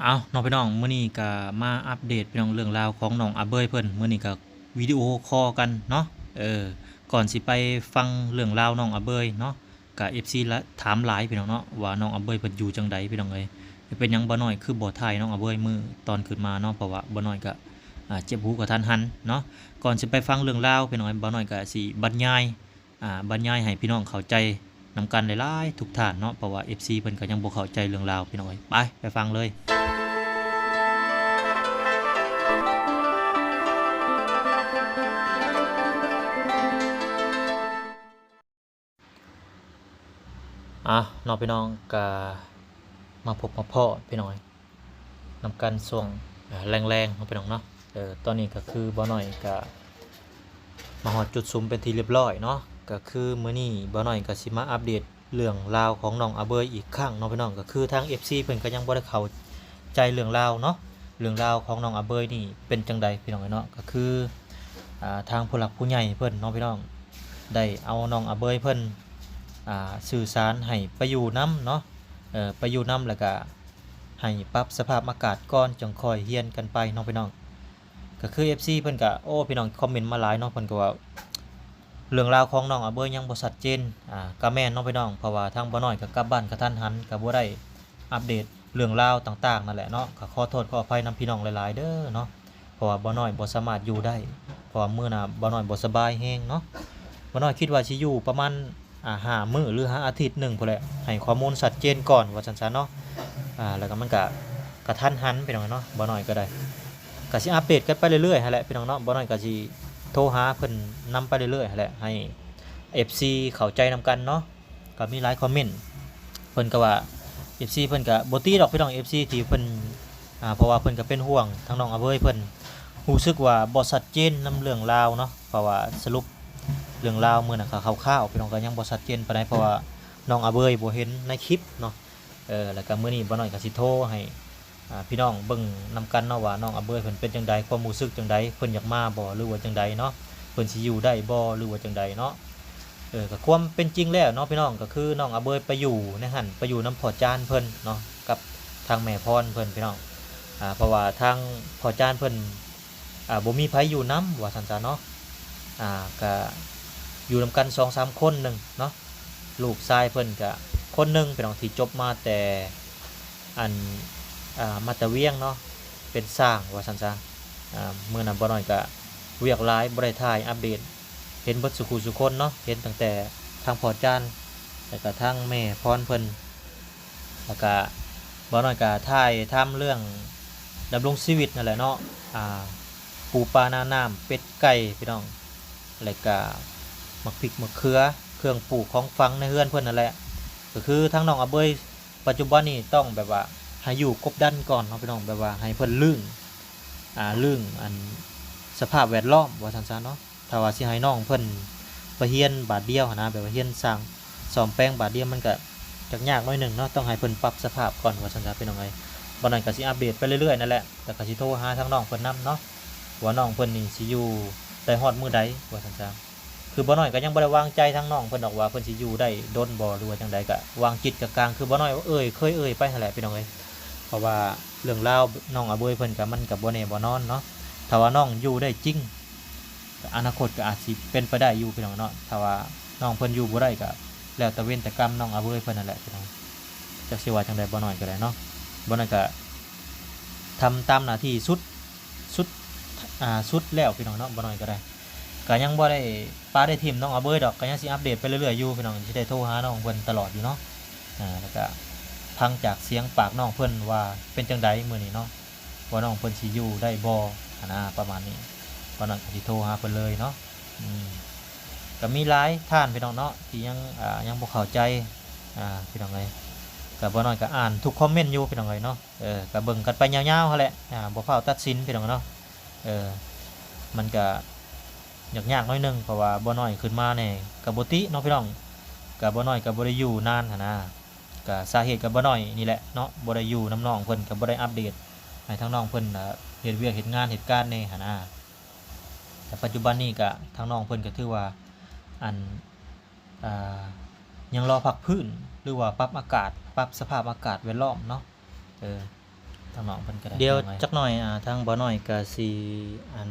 ເອົາເນາະພີ່ນ້ອງ, ມື້ນີ້ກະມາອັບເດດພີ່ນ້ອງ ເລື່ອງລາວຂອງນ້ອງອາເບີຍເພິ່ນ. ມື້ນີ້ກະວິດີໂອຄໍກັນເນາະ. ເອີ ກ່ອນຊິໄປຟັງເລື່ອງລາວນ້ອງອາເບີຍເນາະ, ກະເອັຟຊີລະ ຖາມຫຼາຍພີ່ນ້ອງເນາະ ວ່ານ້ອງອາເບີຍເພິ່ນຢູ່ຈັ່ງໃດພີ່ນ້ອງເອີຍ. ເປັນຫຍັງບ່າວນ້ອຍຄືບໍ່ຖ່າຍນ້ອງອາເບີຍມື້ຕອນຂຶ້ນມາເນາະ, ເພາະວ່າບ່າວນ້ອຍກະ ອາ ເຈັບຫູກະທັນຫັນເນາະ. ກ່ອນຊິໄປຟັງເລື່ອງລາວພີ່ນ້ອງເອີຍ, ບ່າວນ້ອຍກະຊິບັນຍາຍ ອ່າ ບັນຍາຍໃຫ້ພີ່ນ້ອງເຂົ້າໃຈນຳກັນຫຼາຍໆທຸກທ່ານເນາະ, ເພາະວ່າເອັຟຊີເພິ່ນກໍຍັງບໍ່ເຂົ້າໃຈເລື່ອງລາວພີ່ນ້ອງເອີຍ. ໄປ ໄປຟັງເລີຍ. ອ່າເນາະພີ່ນ້ອງ, ກະມາພົບມາພໍ້ພີ່ນ້ອງເອີຍ ນຳກັນຊ່ວງ ເອີ ແລງໆເນາະພີ່ນ້ອງເນາະ. ເອີ ຕອນນີ້ກໍຄືບ່າວນ້ອຍກະມາຮອດຈຸດສຸມເປັນທີ່ລຽບຮ້ອຍເນາະ. ກໍຄືມື້ນີ້ບ່າວນ້ອຍກໍຊິມາອັບເດດເລື່ອງລາວຂອງນ້ອງອາເບີຍອີກຄັ້ງເນາະພີ່ນ້ອງ. ກໍຄືທາງເອັຟຊີເພິ່ນກໍຍັງບໍ່ໄດ້ເຂົ້າໃຈເລື່ອງລາວເນາະ, ເລື່ອງລາວຂອງນ້ອງອາເບີຍນີ້ເປັນຈັ່ງໃດພີ່ນ້ອງເອີຍເນາະ. ກໍຄື ອ່າ ທາງຜູ້ຫຼັກຜູ້ໃຫຍ່ເພິ່ນເນາະພີ່ນ້ອງ ໄດ້ເອົານ້ອງອາເບີຍເພິ່ນ ອ່າ ສື່ສານໃຫ້ໄປຢູ່ນຳເນາະ, ເອີ ໄປຢູ່ນຳ ແລ້ວກະໃຫ້ປັບສະພາບອາກາດກ່ອນ ຈັ່ງຄ່ອຍຮຽນກັນໄປເນາະພີ່ນ້ອງ. ກໍຄືເອັຟຊີເພິ່ນກະ ໂອ້ ພີ່ນ້ອງຄອມເມັນມາຫຼາຍເນາະ, ເພິ່ນກໍວ່າເລື່ອງລາວຂອງນ້ອງອາເບີຍຍັງບໍ່ຊັດເຈນ. ອ່າ ກະແມ່ນເນາະພີ່ນ້ອງ, ເພາະວ່າທາງບ່າວນ້ອຍກໍກັບບ້ານກະທັນຫັນ ກໍບໍ່ໄດ້ອັບເດດເລື່ອງລາວຕ່າງໆນັ້ນແຫຼະເນາະ. ກໍຂໍໂທດຂໍອະໄພນຳພີ່ນ້ອງຫຼາຍໆເດີເນາະ. ເພາະວ່າບ່າວນ້ອຍບໍ່ສາມາດຢູ່ໄດ້ ເພາະວ່າມື້ໜ້າບ່າວນ້ອຍບໍ່ສະບາຍແຮງເນາະ. ບ່າວນ້ອຍຄິດວ່າຊິຢູ່ປະມານ ອ່າ ຫ້າມື້ ຫຼື ຫາອາທິດໜຶ່ງພຸ້ນແຫຼະ ໃຫ້ຂໍ້ມູນຊັດເຈນກ່ອນວ່າຊັ້ນຊະເນາະ. ອ່າ ແລ້ວກໍມັນກະກະທັນຫັນພີ່ນ້ອງເນາະ, ບ່າວນ້ອຍກໍໄດ້ ກະຊິອັບເດດກັນໄປເລື້ອຍໆຫັ້ນແຫຼະພີ່ນ້ອງເນາະ. ບ່າວນ້ອຍກະຊິໂທຫາເພິ່ນນຳໄປເລື້ອຍໆຫັ້ນແຫຼະ ໃຫ້ເອັຟຊີເຂົ້າໃຈນຳກັນເນາະ. ກໍມີຫຼາຍຄອມເມັນ ເພິ່ນກໍວ່າ ເອັຟຊີເພິ່ນກໍບໍ່ຕິດອກພີ່ນ້ອງ, ເອັຟຊີທີ່ເພິ່ນ ອ່າ ເພາະວ່າເພິ່ນກໍເປັນຫ່ວງທາງນ້ອງອາເບີຍເພິ່ນ ຮູ້ສຶກວ່າບໍ່ຊັດເຈນນຳເລື່ອງລາວເນາະ. ເພາະວ່າສະຫຼຸບເລື່ອງລາວມື້ນັ້ນກໍຄ່າວໆ ພີ່ນ້ອງ ກໍຍັງບໍ່ຊັດເຈນປານໃດ ເພາະວ່ານ້ອງອາເບີຍບໍ່ເຫັນໃນຄລິບເນາະ. ເອີ ແລ້ວກໍມື້ນີ້ບ່າວນ້ອຍກໍຊິໂທໃຫ້ ອ່າ ພີ່ນ້ອງເບິ່ງນຳກັນເນາະ ວ່ານ້ອງອາເບີຍເພິ່ນເປັນຈັ່ງໃດ, ຄວາມຮູ້ສຶກຈັ່ງໃດ, ເພິ່ນຢາກມາບໍ່ ຫຼືວ່າຈັ່ງໃດເນາະ, ເພິ່ນຊິຢູ່ໄດ້ບໍ່ ຫຼືວ່າຈັ່ງໃດເນາະ. ເອີ ກໍຄວາມເປັນຈິງແລ້ວເນາະພີ່ນ້ອງ, ກໍຄືນ້ອງອາເບີຍໄປຢູ່ໃນຫັ້ນ ໄປຢູ່ນຳພໍ່ຈານເພິ່ນເນາະ ກັບທາງແມ່ພອນເພິ່ນພີ່ນ້ອງ. ອ່າ ເພາະວ່າທາງພໍ່ຈານເພິ່ນ ອ່າ ບໍ່ມີໃຜຢູ່ນຳວ່າຊັ້ນຊະເນາະ. ອ່າ ກະຢູ່ນຳກັນສອງສາມຄົນໜຶ່ງເນາະ, ລູກຊາຍເພິ່ນກະຄົນໜຶ່ງພີ່ນ້ອງ ທີ່ຈົບມາແຕ່ ອັນ ອ່າ ມາແຕ່ວຽງເນາະ ເປັນຊ່າງວ່າຊັ້ນຊະ. ອ່າ ມື້ນັ້ນບ່າວນ້ອຍກະວຽກຫຼາຍ ບໍ່ໄດ້ຖ່າຍອັບເດດ ເຫັນເບິດສູ່ຄູ່ສູ່ຄົນເນາະ, ເຫັນຕັ້ງແຕ່ທາງພໍ່ຈານ ແລ້ວກະທາງແມ່ພອນເພິ່ນ ແລ້ວກະບ່າວນ້ອຍກະຖ່າຍທຳເລື່ອງດຳລົງຊີວິດນັ້ນແຫຼະເນາະ. ອ່າ ປູປານານ້ຳ ເປັດໄກ່ພີ່ນ້ອງ, ແລ້ວກະໝາກພິກໝາກເຂືອ ເຄື່ອງປູກຂອງຝັງໃນເຮືອນເພິ່ນນັ້ນແຫຼະ. ກໍຄືທາງນ້ອງອາເບີຍປັດຈຸບັນນີ້ຕ້ອງແບບວ່າໃຫ້ຢູ່ກົບດັນກ່ອນເນາະພີ່ນ້ອງ, ແບບວ່າໃຫ້ເພິ່ນລຶ້ງ ອ່າ ລຶ້ງ ອັນ ສະພາບແວດລ້ອມວ່າຊັ້ນຊະເນາະ. ຖ້າວ່າຊິໃຫ້ນ້ອງເພິ່ນໄປຮຽນບາດດຽວຫັ້ນນະ, ແບບວ່າຮຽນສ້າງສ້ອມແປງບາດດຽວ ມັນກະຈະຍາກໜ້ອຍໜຶ່ງເນາະ, ຕ້ອງໃຫ້ເພິ່ນປັບສະພາບກ່ອນວ່າຊັ້ນຊະ ພີ່ນ້ອງເອີຍ. ບ່າວນ້ອຍກະຊິອັບເດດໄປເລື້ອຍໆນັ້ນແຫຼະ, ແລ້ວກະຊິໂທຫາທາງນ້ອງເພິ່ນນຳເນາະ ວ່ານ້ອງເພິ່ນນີ້ຊິຢູ່ໄດ້ຮອດມື້ໃດວ່າຊັ້ນຊະ. ຄືບ່າວນ້ອຍກະຍັງບໍ່ໄດ້ວາງໃຈທາງນ້ອງເພິ່ນດອກວ່າເພິ່ນຊິຢູ່ໄດ້ດົນບໍ່ ຫຼືວ່າຈັ່ງໃດ, ກະວາງຈິດກະກາງ ຄືບ່າວນ້ອຍເອີ່ຍ ເຄີຍເອີ່ຍໄປຫັ້ນແຫຼະ ພີ່ນ້ອງເອີຍ. ເພາະວ່າເລື່ອງລາວນ້ອງອາເບີຍເພິ່ນກະ ມັນກະບໍ່ແນ່ບໍ່ນອນເນາະ. ຖ້າວ່ານ້ອງຢູ່ໄດ້ຈິງ ອະນາຄົດກໍອາດຊິເປັນໄປໄດ້ຢູ່ພີ່ນ້ອງເນາະ. ຖ້າວ່ານ້ອງເພິ່ນຢູ່ບໍ່ໄດ້ກໍແລ້ວແຕ່ເວນແຕ່ກຳນ້ອງອາເບີຍເພິ່ນນັ້ນແຫຼະພີ່ນ້ອງ, ຈັກຊິວ່າຈັ່ງໃດ ບ່າວນ້ອຍກໍໄດ້ເນາະ. ບ່າວນ້ອຍກໍທຳຕາມໜ້າທີ່ສຸດ ສຸດ ອ່າ ສຸດແລ້ວພີ່ນ້ອງເນາະ. ບ່າວນ້ອຍກໍໄດ້ ກໍຍັງບໍ່ໄດ້ປະໄດ້ຖິ້ມນ້ອງອາເບີຍດອກ, ກໍຍັງຊິອັບເດດໄປເລື້ອຍໆຢູ່ພີ່ນ້ອງ, ຊິໄດ້ໂທຫານ້ອງເພິ່ນຕະຫຼອດຢູ່ເນາະ. ອ່າ ແລ້ວກໍຟັງຈາກສຽງປາກນ້ອງເພິ່ນວ່າເປັນຈັ່ງໃດມື້ນີ້ເນາະ. ວ່ານ້ອງເພິ່ນຊິຢູ່ໄດ້ບໍ່ຫັ້ນນະ ປະມານນີ້, ຕອນນັ້ນກໍຊິໂທຫາເພິ່ນເລີຍເນາະ. ອືມ ກໍມີຫຼາຍທ່ານພີ່ນ້ອງເນາະ ທີ່ຍັງ ອ່າ ຍັງບໍ່ເຂົ້າໃຈ ອ່າ ພີ່ນ້ອງເອີຍ. ກໍບ່າວນ້ອຍກໍອ່ານທຸກຄອມເມັນຢູ່ພີ່ນ້ອງເອີຍເນາະ. ເອີ ກໍເບິ່ງກັນໄປຍາວໆຫັ້ນແຫຼະ, ອ່າ ບໍ່ຟ້າວຕັດສິນພີ່ນ້ອງເນາະ. ເອີ ມັນກໍຍາກໆໜ້ອຍໜຶ່ງ ເພາະວ່າບ່າວນ້ອຍຂຶ້ນມານີ້ກໍບໍ່ຕິເນາະພີ່ນ້ອງ, ກໍບ່າວນ້ອຍກໍບໍ່ໄດ້ຢູ່ນານຫັ້ນນະ. ກະສາເຫດກະບໍ່ນ້ອຍນີ້ແຫຼະເນາະ, ບໍ່ໄດ້ຢູ່ນຳນ້ອງເພິ່ນ ກະບໍ່ໄດ້ອັບເດດໃຫ້ທາງນ້ອງເພິ່ນ ເຮັດວຽກເຮັດງານເຮັດການແດ່ຫັ້ນນະ. ແຕ່ປັດຈຸບັນນີ້ກະທາງນ້ອງເພິ່ນກະຖືວ່າ ອັນ ອ່າ ຍັງລໍພັກຟື້ນ ຫຼືວ່າປັບອາກາດ ປັບສະພາບອາກາດແວດລ້ອມເນາະ. ເອີ ທາງນ້ອງເພິ່ນກໍໄດ້ ດຽວຈັກໜ່ອຍ ອ່າ ທາງບ່າວນ້ອຍກໍຊິ ອັນ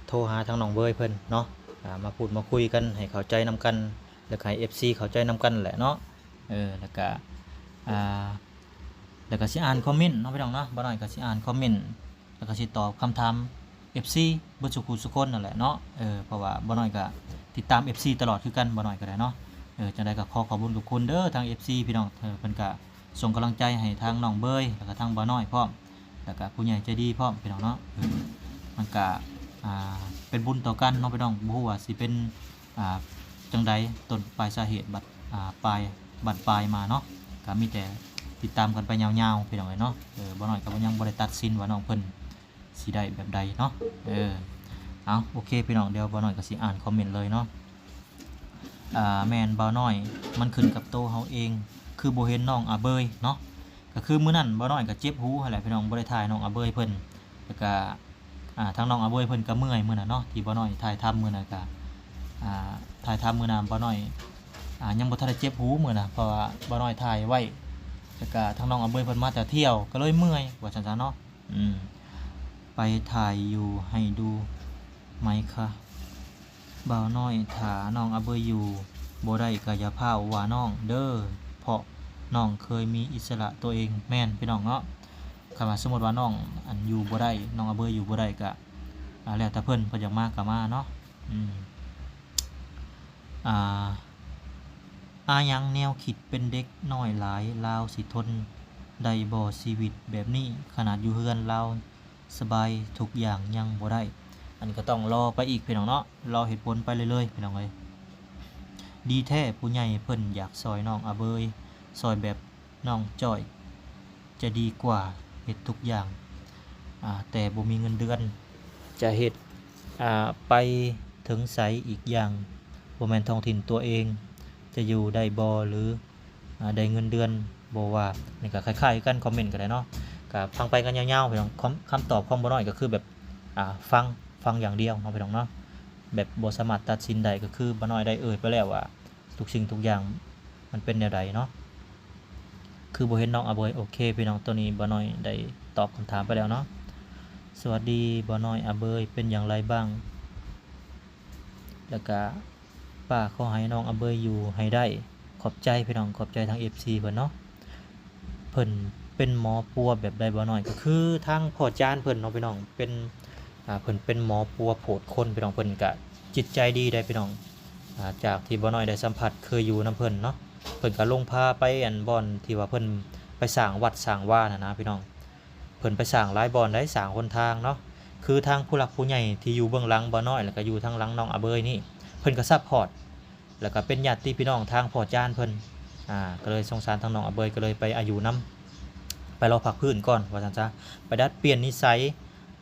ໂທຫາທາງນ້ອງເບີຍເພິ່ນເນາະ ອ່າ ມາພູດມາຄຸຍກັນໃຫ້ເຂົ້າໃຈນຳກັນ ແລ້ວກໍໃຫ້ເອັຟຊີເຂົ້າໃຈນຳກັນແຫຼະເນາະ ເອີ ແລ້ວກໍ ອ່າ ແລ້ວກໍຊິອ່ານຄອມເມັນເນາະ ພີ່ນ້ອງເນາະ ບ່າວນ້ອຍກໍຊິອ່ານຄອມເມັນ ແລ້ວກໍຊິຕອບຄຳຖາມເອັຟຊີເບິດສູ່ຜູ້ສູ່ຄົນນັ້ນແຫຼະເນາະ ເອີ ເພາະວ່າບ່າວນ້ອຍກໍຕິດຕາມເອັຟຊີຕະຫຼອດຄືກັນ ບ່າວນ້ອຍກໍໄດ້ເນາະ ເອີ ຈັ່ງໃດກໍຂໍຂອບຄຸນຂອບຄຸນເດີທາງເອັຟຊີ ພີ່ນ້ອງ ເອີ ເພິ່ນກໍ ສົ່ງກຳລັງໃຈໃຫ້ທາງນ້ອງເບີຍ ແລ້ວກໍທາງບ່າວນ້ອຍພ້ອມ ແລ້ວກໍຜູ້ໃຫຍ່ໃຈດີພ້ອມ ພີ່ນ້ອງເນາະ ເອີ ມັນກະ ອ່າ ເປັນບຸນຕໍ່ກັນເນາະ ພີ່ນ້ອງ ບໍ່ຮູ້ວ່າຊິເປັນ ອ່າ ຈັ່ງໃດ ຕົ້ນປາຍສາເຫດ ບັດ ອ່າ ປາຍ ບັ້ນປາຍມາເນາະ ກໍມີແຕ່ຕິດຕາມກັນໄປຍາວໆ ພີ່ນ້ອງເອີຍເນາະ ເອີ ບ່າວນ້ອຍກໍຍັງບໍ່ໄດ້ຕັດສິນວ່ານ້ອງເພິ່ນ ຊິໄດ້ແບບໃດເນາະ ເອີ ເອົາ ໂອເຄ ພີ່ນ້ອງ ດຽວບ່າວນ້ອຍກໍຊິອ່ານຄອມເມັນເລີຍເນາະ ອ່າ ແມ່ນ ບ່າວນ້ອຍ ມັນຂຶ້ນກັບໂຕເຮົາເອງ ຄືບໍ່ເຫັນນ້ອງອາເບີຍເນາະ ກໍຄືມື້ນັ້ນບ່າວນ້ອຍກໍເຈັບຫູຫັ້ນແຫຼະ ພີ່ນ້ອງ ບໍ່ໄດ້ຖ່າຍນ້ອງອາເບີຍເພິ່ນ ແລ້ວກໍ ອ່າ ທາງນ້ອງອາເບີຍເພິ່ນກໍເມື່ອຍມື້ນັ້ນເນາະ ທີ່ບ່າວນ້ອຍຖ່າຍທຳມື້ນັ້ນກໍ ອ່າ ຖ່າຍທຳມື້ນັ້ນ ບ່າວນ້ອຍ ອ່າ ຍັງບໍ່ທັນໄດ້ເຈັບຫູມື້ນັ້ນ ເພາະວ່າບ່າວນ້ອຍຖ່າຍໄວ້ ແລ້ວກໍທາງນ້ອງອາເບີຍເພິ່ນມາແຕ່ທ່ຽວ ກໍເລີຍເມື່ອຍ ວ່າຊັ້ນຊະເນາະ ອືມ ໄປຖ່າຍຢູ່ໃຫ້ດູໄໝຄະ ບ່າວນ້ອຍ ຖ້ານ້ອງອາເບີຍຢູ່ບໍ່ໄດ້ກໍຢ່າຟ້າວວ່ານ້ອງເດີ ເພາະນ້ອງເຄີຍມີອິດສະຫຼະຕົວເອງ ແມ່ນ ພີ່ນ້ອງເນາະ ຄັນວ່າສົມມຸດວ່ານ້ອງ ອັນ ຢູ່ບໍ່ໄດ້ ນ້ອງອາເບີຍຢູ່ບໍ່ໄດ້ກໍ ອ່າ ແລ້ວແຕ່ເພິ່ນ ເພິ່ນຢາກມາກໍມາເນາະ ອືມ ອ່າ ອາຍັງແນວຄິດເປັນເດັກນ້ອຍຫຼາຍ ລາວຊິທົນໄດ້ບໍ່ຊີວິດແບບນີ້ ຂະໜາດຢູ່ເຮືອນລາວສະບາຍທຸກຢ່າງຍັງບໍ່ໄດ້ ອັນນີ້ກໍຕ້ອງລໍໄປອີກ ພີ່ນ້ອງເນາະ ລໍເຫດຜົນໄປເລື້ອຍໆ ພີ່ນ້ອງເອີຍ ດີແທ້ຜູ້ໃຫຍ່ເພິ່ນຢາກຊ່ອຍນ້ອງອາເບີຍ ຊ່ອຍແບບ ນ້ອງຈ້ອຍຈະດີກວ່າ ເຮັດທຸກຢ່າງ ອ່າ ແຕ່ບໍ່ມີເງິນເດືອນ ຈະເຮັດ ອ່າ ໄປເຖິງໃສ? ອີກຢ່າງບໍ່ແມ່ນທ້ອງຖິ່ນຕົວເອງ ຈະຢູ່ໄດ້ບໍ່ ຫຼື ອ່າ ໄດ້ເງິນເດືອນບໍ່ວ່າ ນີ້ກໍຄ້າຍໆກັນ ຄອມເມັນກໍໄດ້ເນາະ ກໍຟັງໄປກັນຍາວໆ ພີ່ນ້ອງ ຄຳ ຄຳຕອບຂອງບ່າວນ້ອຍກໍຄືແບບ ອ່າ ຟັງ ຟັງຢ່າງດຽວເນາະ ພີ່ນ້ອງເນາະ ແບບບໍ່ສາມາດຕັດສິນໄດ້ ກໍຄືບ່າວນ້ອຍໄດ້ເອີ່ຍໄປແລ້ວວ່າ ທຸກສິ່ງທຸກຢ່າງມັນເປັນແນວໃດເນາະ ຄືບໍ່ເຫັນນ້ອງອາເບີຍ ໂອເຄ ພີ່ນ້ອງ ໂຕນີ້ບ່າວນ້ອຍໄດ້ຕອບຄຳຖາມໄປແລ້ວເນາະ ສະຫວັດດີບ່າວນ້ອຍ ອາເບີຍເປັນຢ່າງໃດບ້າງ ແລ້ວກະປ້າຂໍໃຫ້ນ້ອງອາເບີຍຢູ່ໃຫ້ໄດ້ ຂອບໃຈ ພີ່ນ້ອງ ຂອບໃຈທາງເອັຟຊີເພິ່ນເນາະ ເພິ່ນເປັນໝໍປົວແບບໃດບ່າວນ້ອຍ ກໍຄືທາງພໍ່ຈານເພິ່ນເນາະ ພີ່ນ້ອງ ເປັນ ອ່າ ເພິ່ນເປັນໝໍປົວໂຜດຄົນ ພີ່ນ້ອງ ເພິ່ນກະຈິດໃຈດີໄດ໋ ພີ່ນ້ອງ ອ່າ ຈາກທີ່ບ່າວນ້ອຍໄດ້ສຳຜັດ ເຄີຍຢູ່ນຳເພິ່ນເນາະ ເພິ່ນກະລົງພາໄປ ອັນ ບ່ອນທີ່ວ່າເພິ່ນໄປສ້າງວັດສ້າງວາຫັ້ນນະ ພີ່ນ້ອງ ເພິ່ນໄປສ້າງຫຼາຍບ່ອນໄດ໋ ສ້າງຫົນທາງເນາະ ຄືທາງຜູ້ຫຼັກຜູ້ໃຫຍ່ທີ່ຢູ່ເບື້ອງຫຼັງບ່າວນ້ອຍ ແລ້ວກະຢູ່ທາງຫຼັງນ້ອງອາເບີຍນີ້ ເພິ່ນກະຊັບພອດ ແລ້ວກໍເປັນຍາດຕິພີ່ນ້ອງທາງພໍ່ຈານເພິ່ນ ອ່າ ກໍເລີຍສົງສານທາງນ້ອງອາເບີຍ ກໍເລີຍໄປອາຢູ່ນຳ ໄປລໍພັກຟື້ນກ່ອນວ່າຊັ້ນຊະ ໄປດັດປ່ຽນນິໄສ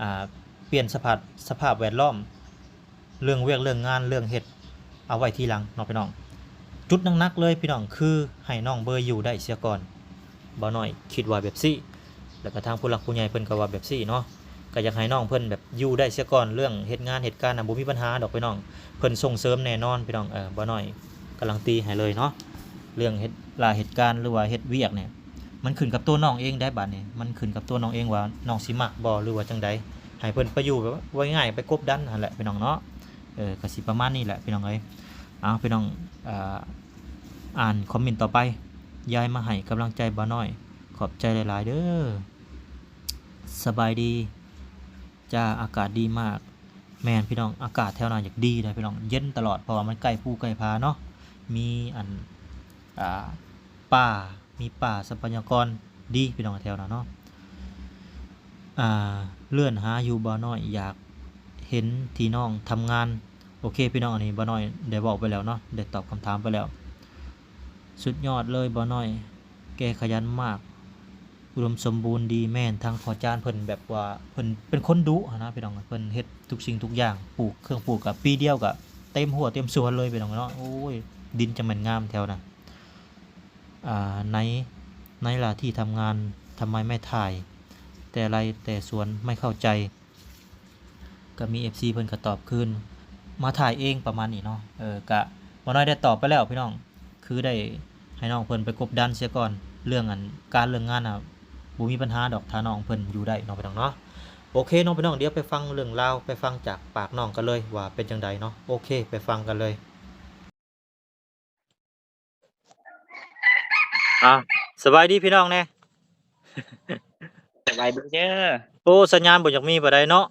ອ່າ ປ່ຽນສະພາບ ສະພາບແວດລ້ອມ ເລື່ອງວຽກເລື່ອງງານເລື່ອງເຮັດ ເອົາໄວ້ທີຫຼັງເນາະ ພີ່ນ້ອງ ຈຸດໜັກໆເລີຍ ພີ່ນ້ອງ ຄືໃຫ້ນ້ອງເບີຍຢູ່ໄດ້ເສຍກ່ອນ. ບ່າວນ້ອຍຄິດວ່າແບບຊີ້ ແລ້ວກໍທາງຜູ້ຫຼັກຜູ້ໃຫຍ່ເພິ່ນກໍວ່າແບບຊີ້ເນາະ ກໍຢາກໃຫ້ນ້ອງເພິ່ນແບບຢູ່ໄດ້ເສຍກ່ອນ ເລື່ອງເຮັດງານເຮັດການນະ ບໍ່ມີບັນຫາດອກພີ່ນ້ອງ ເພິ່ນສົ່ງເສີມແນ່ນອນພີ່ນ້ອງ. ເອີ ບ່າວນ້ອຍກາລັນຕີໃຫ້ເລີຍເນາະ ເລື່ອງເຮັດລາເຮັດການ ຫຼືວ່າເຮັດວຽກນີ້ ມັນຂຶ້ນກັບຕົວນ້ອງເອງໄດ໋ ບາດນີ້ ມັນຂຶ້ນກັບຕົວນ້ອງເອງວ່ານ້ອງຊິມັກບໍ່ ຫຼືວ່າຈັ່ງໃດ ໃຫ້ເພິ່ນໄປຢູ່ແບບວ່າງ່າຍ ໄປກົບດັນຫັ້ນແຫຼະພີ່ນ້ອງເນາະ. ເອີ ກໍຊິປະມານນີ້ແຫຼະພີ່ນ້ອງເອີຍ. ເອົາ ພີ່ນ້ອງ ອ່າ ອ່ານຄອມເມັນຕໍ່ໄປ. ຍາຍມາໃຫ້ກຳລັງໃຈບ່າວນ້ອຍ ຂອບໃຈຫຼາຍໆເດີ. ສະບາຍດີຈ້າ ອາກາດດີມາກ. ແມ່ນພີ່ນ້ອງ ອາກາດແຖວນັ້ນຢາກດີເດ້ພີ່ນ້ອງ ເຢັນຕະຫຼອດ ເພາະວ່າມັນໃກ້ພູໃກ້ຜາເນາະ ມີອັນ ອ່າ ປ່າ ມີປ່າ ຊັບພະຍາກອນດີພີ່ນ້ອງ ແຖວນັ້ນເນາະ. ອ່າ ເລື່ອນຫາຢູ່ ບ່າວນ້ອຍ ຢາກເຫັນທີ່ນ້ອງທຳງານ. ໂອເຄພີ່ນ້ອງ ອັນນີ້ບ່າວນ້ອຍໄດ້ເວົ້າໄປແລ້ວເນາະ ໄດ້ຕອບຄຳຖາມໄປແລ້ວ. ສຸດຍອດເລີຍບ່າວນ້ອຍ ແກຂະຫຍັນມາກ ອຸດົມສົມບູນດີ. ແມ່ນ ທາງພໍ່ຈານເພິ່ນແບບວ່າ ເພິ່ນເປັນຄົນດຸຫັ້ນນະພີ່ນ້ອງ ເພິ່ນເຮັດທຸກສິ່ງທຸກຢ່າງ ປູກເຄື່ອງປູກກະປີດຽວກະເຕັມຮົ້ວເຕັມສວນເລີຍພີ່ນ້ອງເນາະ. ໂອ້ຍ ດິນຈັ່ງແມ່ນງາມແຖວນັ້ນ. ອ່າ ໃນ ໃນລະທີ່ທຳງານ ທຳໄມໄມ່ຖ່າຍແຕ່ໄຮ່ແຕ່ສວນ ໄມ່ເຂົ້າໃຈ. ກໍມີເອັຟຊີເພິ່ນກໍຕອບຄືນ ມາຖ່າຍເອງ ປະມານນີ້ເນາະ. ເອີ ກະບ່າວນ້ອຍໄດ້ຕອບໄປແລ້ວພີ່ນ້ອງ ຄືໄດ້ໃຫ້ນ້ອງເພິ່ນໄປກົບດັນເສຍກ່ອນ ເລື່ອງອັນການເລື່ອງງານນະ ບໍ່ມີບັນຫາດອກ ຖ້ານ້ອງເພິ່ນຢູ່ໄດ້ເນາະ ພີ່ນ້ອງເນາະ. ໂອເຄເນາະ ພີ່ນ້ອງ ດຽວໄປຟັງເລື່ອງລາວ ໄປຟັງຈາກປາກນ້ອງກັນເລີຍວ່າເປັນຈັ່ງໃດເນາະ. ໂອເຄ ໄປຟັງກັນເລີຍ. ອ່າ ສະບາຍດີພີ່ນ້ອງແດ່. ສະບາຍດີເດີ. ໂອ້ ສັນຍານບໍ່ຢາກມີປານໃດເນາະ.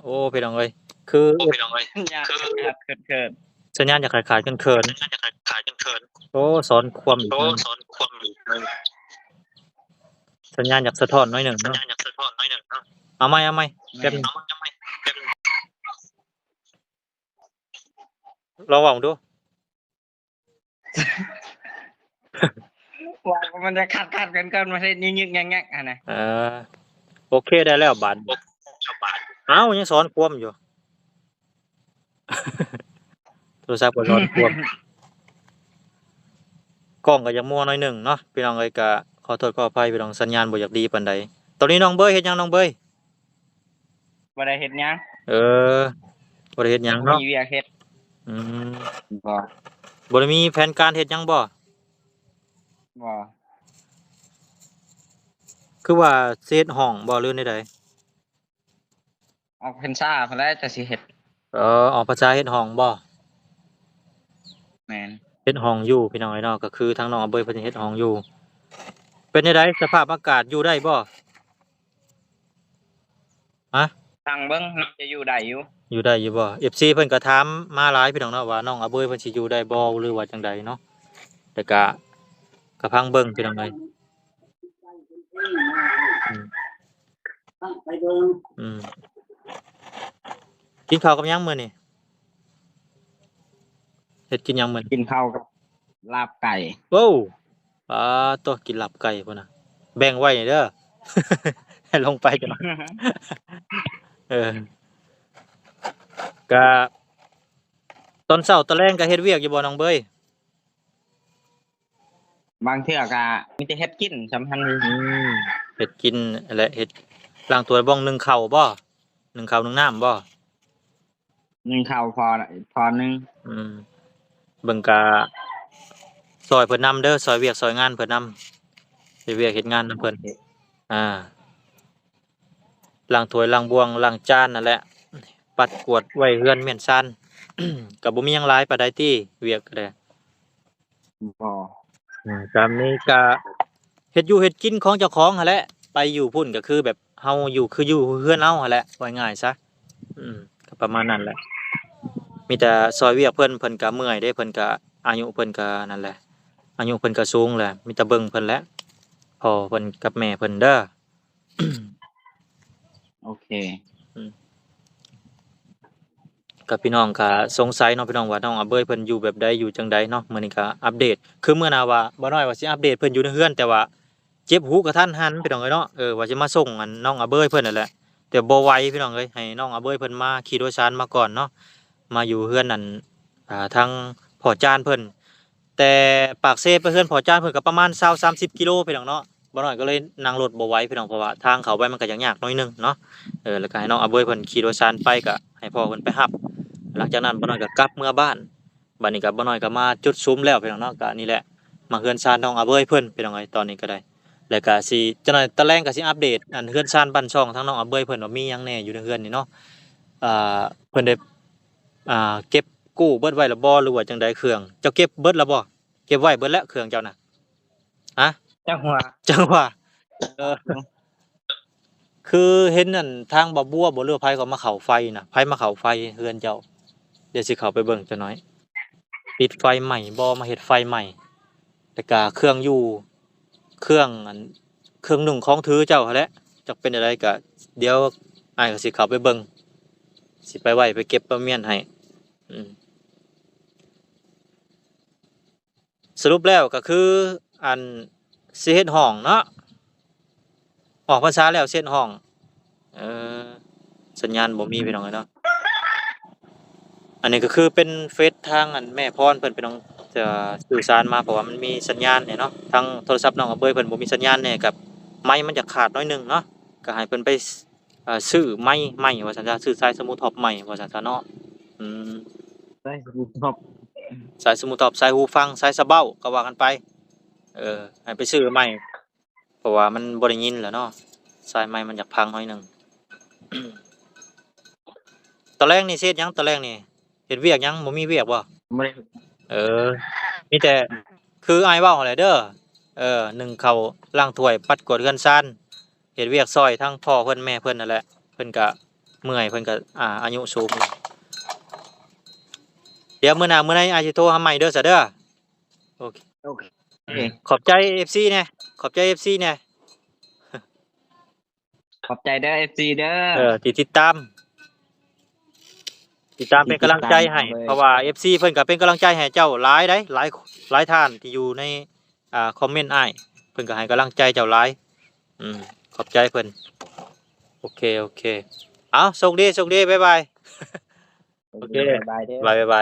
ໂອ້ ພີ່ນ້ອງເອີຍ ຄື ໂອ້ ພີ່ນ້ອງເອີຍ ສັນຍານຂາດໆເຂີນໆ. ສັນຍານຢາກຂາດໆເຂີນໆ. ໂອ້ ສອນຄວາມອີກ. ໂອ້ ສອນຄວາມອີກ. ສັນຍານຢາກສະທ້ອນໜ້ອຍໜຶ່ງເນາະ. ເອົາໃໝ່ ເອົາໃໝ່ ແມ່ນ ແປັບໜຶ່ງ. ລອງເວົ້າເບິ່ງດູ. ວ່າມັນຈະຂັດໆເຂີນໆ ມັນເຮັດຍຶກໆແງກໆຫັ້ນນະ. ເອີ ໂອເຄ ໄດ້ແລ້ວບາດ. ອ້າວ ຍັງສອນຄວາມຢູ່. ໂທລະສັບກໍສອນຄວາມ. ກ້ອງກໍຢາກມົວໜ້ອຍໜຶ່ງເນາະ ພີ່ນ້ອງເອີຍ. ກໍຂໍໂທດຂໍອະໄພ ພີ່ນ້ອງ ສັນຍານບໍ່ຢາກດີປານໃດ. ຕອນນີ້ນ້ອງເບີຍເຮັດຫຍັງ ນ້ອງເບີຍ? ບໍ່ໄດ້ເຮັດຫຍັງ. ເອີ ບໍ່ໄດ້ເຮັດຫຍັງເນາະ. ມີວຽກເຮັດ. ອືມ ບໍ່ ບໍ່ໄດ້ມີແຜນການເຮັດຫຍັງບໍ່? ບໍ່. ຄືວ່າຊິເຮັດຫ້ອງບໍ່ ຫຼືແນວໃດ? ອອກພັນສາພຸ້ນແຫຼະ ຈະຊິເຮັດ. ເອີ ອອກພັນສາເຮັດຫ້ອງບໍ່? ແມ່ນ. ເຮັດຫ້ອງຢູ່ ພີ່ນ້ອງເອີຍເນາະ. ກໍຄືທາງນ້ອງອາເບີຍເພິ່ນຊິເຮັດຫ້ອງຢູ່. ເປັນຈັ່ງໃດ ສະພາບອາກາດຢູ່ໄດ້ບໍ່? ຮະ? ຟັງເບິ່ງ ໜ້າຈະຢູ່ໄດ້ຢູ່. ຢູ່ໄດ້ຢູ່ບໍ່? ເອັຟຊີເພິ່ນກໍຖາມມາຫຼາຍ ພີ່ນ້ອງເນາະ ວ່ານ້ອງອາເບີຍເພິ່ນຊິຢູ່ໄດ້ບໍ່ ຫຼືວ່າຈັ່ງໃດເນາະ. ແຕ່ກະ ກະຟັງເບິ່ງ ພີ່ນ້ອງເອີຍ. ອືມ ອືມ ກິນເຂົ້າກັບຫຍັງມື້ນີ້? ເຮັດກິນຫຍັງມື້ນີ້? ກິນເຂົ້າກັບລາບໄກ່. ໂອ້ ປາໂຕ ກິນລາບໄກ່ພຸ້ນນະ. ແບ່ງໄວ້ເດີ ໃຫ້ລົງໄປກັນ. ເອີ ກະ ຕອນເຊົ້າຕອນແລງກະເຮັດວຽກຢູ່ບໍ່ ນ້ອງເບີຍ? ບາງເທື່ອກະມີແຕ່ເຮັດກິນສຳຄັນ. ອືມ ເຮັດກິນແຫຼະ ເຮັດ ລ້າງຖ້ວຍ ບ່ອງ ໜຶ້ງເຂົ້າບໍ່? ໜຶ້ງເຂົ້າ ໜຶ້ງນ້ຳບໍ່? ໜຶ້ງເຂົ້າພໍ ພໍໜຶ່ງ. ອືມ ເບິ່ງກະຊ່ອຍເພິ່ນນຳເດີ ຊ່ອຍວຽກຊ່ອຍງານເພິ່ນນຳ ເຮັດວຽກເຮັດງານນຳເພິ່ນ. ອ່າ ລ້າງຖ້ວຍ ລ້າງບ່ວງ ລ້າງຈານນັ້ນແຫຼະ ປັດກວາດໄວ້ເຮືອນເຮືອນຊານ. ກະບໍ່ມີຫຍັງຫຼາຍປານໃດຕິ ວຽກກະໄດ້. ບໍ່ ອືມ ຕາມນີ້ກະເຮັດຢູ່ເຮັດກິນຂອງເຈົ້າຂອງຫັ້ນແຫຼະ. ໄປຢູ່ພຸ້ນກະຄືແບບເຮົາຢູ່ ຄືຢູ່ເຮືອນເຮົາຫັ້ນແຫຼະ ເວົ້າງ່າຍຊະ. ອືມ ກະປະມານນັ້ນແຫຼະ. ມີແຕ່ຊ່ອຍວຽກເພິ່ນ ເພິ່ນກະເມື່ອຍເດ້ ເພິ່ນກະ ອາຍຸເພິ່ນກະນັ້ນແຫຼະ ອາຍຸເພິ່ນກະສູງແຫຼະ. ມີແຕ່ເບິ່ງເພິ່ນແຫຼະ ພໍ່ເພິ່ນກັບແມ່ເພິ່ນເດີ. ໂອເຄ ອືມ ກະພີ່ນ້ອງກະສົງໄສເນາະ ພີ່ນ້ອງ ວ່ານ້ອງອາເບີຍເພິ່ນຢູ່ແບບໃດ ຢູ່ຈັ່ງໃດເນາະ. ມື້ນີ້ກະອັບເດດ ຄືມື້ໜ້າວ່າ ບໍ່ນ້ອຍວ່າຊິອັບເດດເພິ່ນຢູ່ໃນເຮືອນ ແຕ່ວ່າເຈັບຫູກະທັນຫັນ ພີ່ນ້ອງເອີຍເນາະ. ເອີ ວ່າຊິມາສົ່ງອັນນ້ອງອາເບີຍເພິ່ນນັ້ນແຫຼະ ແຕ່ບໍ່ໄຫວ ພີ່ນ້ອງເອີຍ. ໃຫ້ນ້ອງອາເບີຍເພິ່ນມາຂີ່ໂດຍສານມາກ່ອນເນາະ ມາຢູ່ເຮືອນອັນ ອ່າ ທາງພໍ່ຈານເພິ່ນ. ແຕ່ປາກເຊໄປເຮືອນພໍ່ຈານເພິ່ນກໍປະມານຊາວ ສາມສິບກິໂລ ພີ່ນ້ອງເນາະ. ບໍ່ນ້ອຍກໍເລີຍນັ່ງລົດບໍ່ໄຫວ ພີ່ນ້ອງ ເພາະວ່າທາງເຂົ້າໄປມັນກໍຍາກໆໜ້ອຍໜຶ່ງເນາະ. ເອີ ແລ້ວກໍໃຫ້ນ້ອງອາເບີຍເພິ່ນຂີ່ໂດຍສານໄປ ກໍໃຫ້ພໍ່ເພິ່ນໄປຮັບ. ຫຼັງຈາກນັ້ນບໍ່ນ້ອຍກໍກັບເມືອບ້ານ. ບັດນີ້ກໍບໍ່ນ້ອຍກໍມາຈຸດສຸມແລ້ວ ພີ່ນ້ອງເນາະ. ກໍນີ້ແຫຼະ ມາເຮືອນຊານນ້ອງອາເບີຍເພິ່ນ ພີ່ນ້ອງເອີຍ ຕອນນີ້ກໍໄດ້. ແລ້ວກໍຊິ ຈັກໜ້ອຍຕອນແລງກໍຊິອັບເດດອັນເຮືອນຊານບ້ານຊ່ອງທາງນ້ອງອາເບີຍເພິ່ນວ່າມີຫຍັງແດ່ຢູ່ໃນເຮືອນນີ້ເນາະ. ອ່າ ເພິ່ນໄດ້ ອ່າ ເກັບກູ້ເບິດໄວ້ແລ້ວບໍ່ ຫຼືວ່າຈັ່ງໃດ? ເຄື່ອງເຈົ້າເກັບເບິດແລ້ວບໍ່? ເກັບໄວ້ເບິດແລ້ວເຄື່ອງເຈົ້ານະ. ຮະ? ຈັກວ່າ ຈັກວ່າ ເອີ ຄືເຫັນອັນທາງບ່າວບົວບໍ່ ຫຼືໃຜກໍມາເຂົ້າໄຟນະ? ໃຜມາເຂົ້າໄຟເຮືອນເຈົ້າ? ດຽວຊິເຂົ້າໄປເບິ່ງຈັກໜ້ອຍ ຕິດໄຟໃໝ່ບໍ່ ມາເຮັດໄຟໃໝ່. ແລ້ວກະເຄື່ອງຢູ່ ເຄື່ອງອັນ ເຄື່ອງນຸ່ງຂອງຖືເຈົ້າຫັ້ນແຫຼະ ຈັກເປັນແນວໃດ ກະດຽວອ້າຍກໍຊິເຂົ້າໄປເບິ່ງ ຊິໄປໄວ້ ໄປເກັບປະມຽນໃຫ້. ອືມ ສະຫຼຸບແລ້ວກໍຄື ອັນ ຊິເຮັດຫ້ອງເນາະ ອອກພັນສາແລ້ວຊິເຮັດຫ້ອງ. ເອີ ສັນຍານບໍ່ມີ ພີ່ນ້ອງເອີຍເນາະ. ອັນນີ້ກໍຄືເປັນເຟສທາງອັນແມ່ພອນເພິ່ນ ພີ່ນ້ອງ ຈະສື່ສານມາ ເພາະວ່າມັນມີສັນຍານແດ່ເນາະ. ທາງໂທລະສັບນ້ອງອາເບີຍເພິ່ນບໍ່ມີສັນຍານແດ່ ກັບໄມມັນຈະຂາດໜ້ອຍໜຶ່ງເນາະ ກໍໃຫ້ເພິ່ນໄປ ເອີ ຊື້ໄມໃໝ່ວ່າຊັ້ນຊະ ຊື້ສາຍສະໝູທອບໃໝ່ວ່າຊັ້ນຊະເນາະ. ອືມ ສາຍສະໝູທອບ ສາຍສະໝູທອບ ສາຍຫູຟັງ ສາຍສະເບົ້າ ກໍວ່າກັນໄປ. ເອີ ໃຫ້ໄປຊື້ໃໝ່ ເພ າະວ່າມັນບໍ່ໄດ້ຍິນແຫຼະເນາະ ສາຍໄມມັນຢາກພັງໜ້ອຍໜຶ່ງ. ຕອນແລງນີ້ຊິເຮັດຫຍັງ? ຕອນແລງນີ້ເຮັດວຽກຫຍັງ? ບໍ່ມີວຽກບໍ່? ບໍ່ໄດ້ ເອີ ມີແຕ່ຄືອ້າຍເວົ້າຫັ້ນແຫຼະເດີ ເອີ ໜຶ້ງເຂົ້າ ລ້າງຖ້ວຍ ປັດກວາດເຮືອນຊານ ເຮັດວຽກຊ່ອຍທັງພໍ່ເພິ່ນແມ່ເພິ່ນນັ້ນແຫຼະ ເພິ່ນກະເມື່ອຍ ເພິ່ນກະ ອ່າ ອາຍຸສູງແລ້ວ. ດຽວມື້ໜ້າມື້ໃນອ້າຍຊິໂທຫາໃໝ່ເດີ ຊະເດີ. ໂອເຄ ໂອເຄ ຂອບໃຈເອັຟຊີແດ່ ຂອບໃຈເອັຟຊີແດ່. ຂອບໃຈເດີ ເອັຟຊີເດີ ເອີ ທີ່ຕິດຕາມ ຕິດຕາມເປັນກຳລັງໃຈໃຫ້ ເພາະວ່າເອັຟຊີເພິ່ນກໍເປັນກຳລັງໃຈໃຫ້ເຈົ້າຫຼາຍໃດ໋ ຫຼາຍ ຫຼາຍທ່ານທີ່ຢູ່ໃນ ອ່າ ຄອມເມັນອ້າຍ ເພິ່ນກໍໃຫ້ກຳລັງໃຈເຈົ້າຫຼາຍ. ອືມ ຂອບໃຈເພິ່ນ. ໂອເຄ ໂອເຄ ເອົາ ໂຊກດີ ໂຊກດີ ບາຍບາຍ. ໂອເຄ ບາຍບາຍເດີ ບາຍບາຍ.